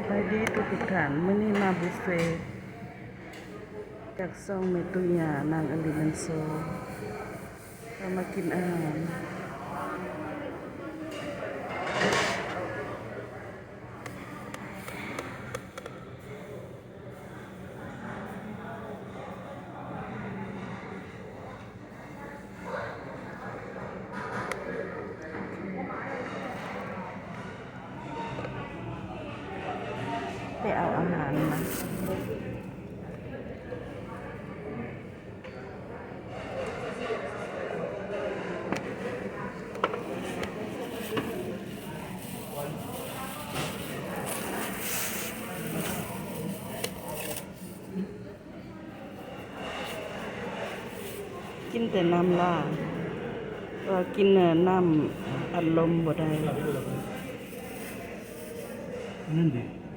ສະບາຍດີທຸກໆທ່ານ, ມື້ນີ້ມາບຸບເຟຈາກຊ່ອງແມ່ຕູ້ຍ່າ ນາງອາລີແມນໂຊ ເຮົາມາກິນອາຫານ. ໄປເອົາອາຫານມາ. ກິນແຕ່ນ້ຳຫຼ້າ ແຕ່ວ່າກິນ ເອີ ນ້ຳອັດລົມບໍ່ໄດ້. ອັນນັ້ນເດ.